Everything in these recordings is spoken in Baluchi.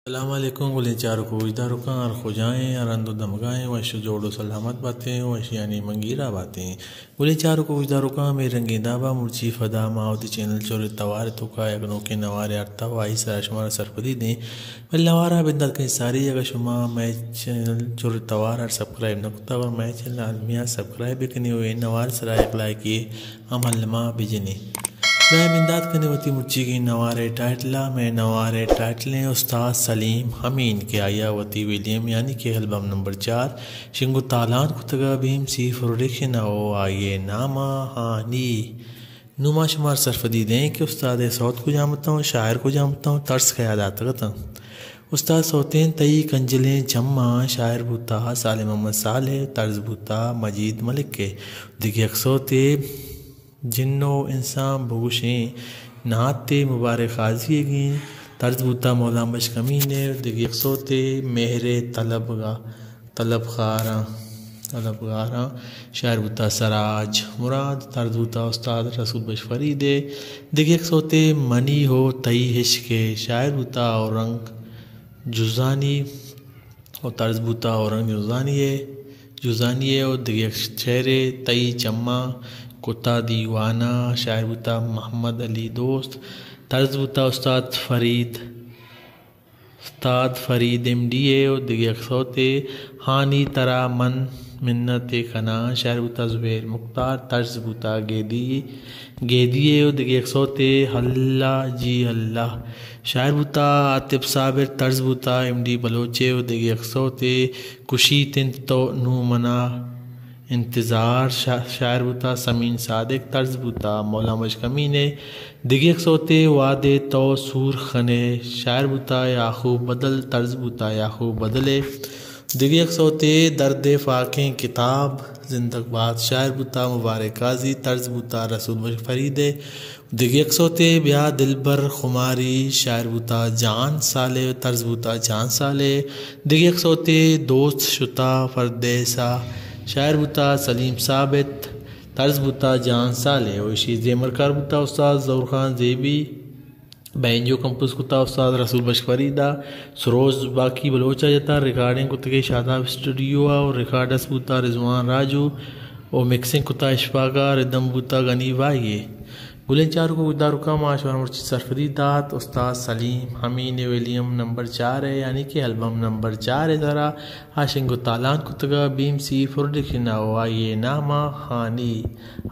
السلام علیکم گلیں چاروک و گوشداروکاں، ہر کجائیں، ہر ہند و دمگائیں، وش و جوڑ و سلامت باتیں، وشیانی منگیرا باتیں۔ گلیں چاروک و گوشداروکاں، ہمے رنگیں دابا مرچی پدا ما وتی چینل چور توار توکا یک نوکیں نوارے آرتا و آئی سرا شمارا سرپدی دیں۔ بلے نوارا بندات کنیں ساری، اگہ شما مئے چینل چور توار سبسکرائب نہ کتا اور مئے چینل لازمی سبسکرائب بکنیں و اے نوار سرا یک لائکے ہم الما بجنیں۔ بیا بندات کنیں وتی مرچیگیں نوارے ٹائٹلا۔ مئے نوارے ٹائٹلیں استاد سلیم امین کہ آئیا وتی ویلیم یعنی کہ البم نمبر چار شنگ و تالان کتگا بی ایم سی پروڈکشن او آئیے ناما ہانی۔ نوں ما شمار سرپدی دیں کہ استاد سوت کجام اتاں، شاعر کجام اتاں، طرز کیا داتگ اتاں۔ استاد سوتیں تئی کنجلیں چماں، شاعر بوتا صالح محمد صالح، طرز بوتا مجید ملک ء۔ دگہ یک سوتے جن و انسان بگوشیں، نعت مبارک قاضی ئیگیں، طرز بوتا مولا بخش امین ء۔ دگہ یک سوتے مہر طلبگا طلبکاراں، طلبکاراں، شاعر بوتا سراج مراد، طرز بوتا استاد رسول بخش فرید ء۔ دگہ یک سوتے منی ہو تئی عشق ء، شاعر بوتا اورنگ جزانی و طرز بوتا اورنگ جزانی ء، جزانی ء۔ و دگہ یک شعرے تئی چماں کتا دیوانہ، شاعر بوتا محمد علی دوست، طرز بوتا استاد فرید۔ استاد فرید ایم ڈی ء۔ و دگہ یک سوتے ہانی ترا من منت ء کناں، شاعر بوتا زبیر مختار، طرز بوتا گیدی، گیدی ء۔ و دگہ یک سوتے اللہ جی اللہ، شاعر بوتا عاطف صابر، طرز بوتا ایم ڈی بلوچ ء۔ و دگہ یک سوتے کشیت انت تو نوں منا انتظار، شا-، شاعر بوتا سمین صادق، طرز بوتا مولا بخش امین ء۔ دگہ یک سوتے وہدے تو سور کنے، شاعر بوتا یعقوب بدل، طرز بوتا یعقوب بدل ء۔ دگہ یک سوتے درد پاکیں کتاب زندگ بات، شاعر بوتا مبارک قاضی، طرز بوتا رسول بخش فرید ء۔ دگہ یک سوتے بیا دلبر خماری، شاعر بوتا جان صالح، طرز بوتا جان صالح۔ دگہ یک سوتے دوست شتا پردیسا، شاعر بوتا سلیم ثابت، طرز بوتا جان صالح و ایشی زیمرکار بوتا استاد ظہور خان زیبی، بینجو کمپوز کتا استاد رسول بخش فریدا، سروز باقی بلوچا جتا، ریکارڈنگ کتگے شاداب اسٹوڈیو آ و ریکارڈس بوتا رضوان راجو و مکسنگ کتا اشفاقا، ردم بوتا غنی بھائی۔ گلیں چاروک و گداروکاں ما شمارا مرچی سرپدی دات استاد سلیم امین ء ویلیم نمبر چار ء یعنی کہ البم نمبر چار ء سرا آ شنگ و تالان کتگا بی ایم سی پروڈکشن ء و آئی ء ناما ہانی۔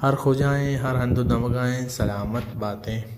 ہر کجائیں، ہر ہند و دمگائیں، سلامت باتیں۔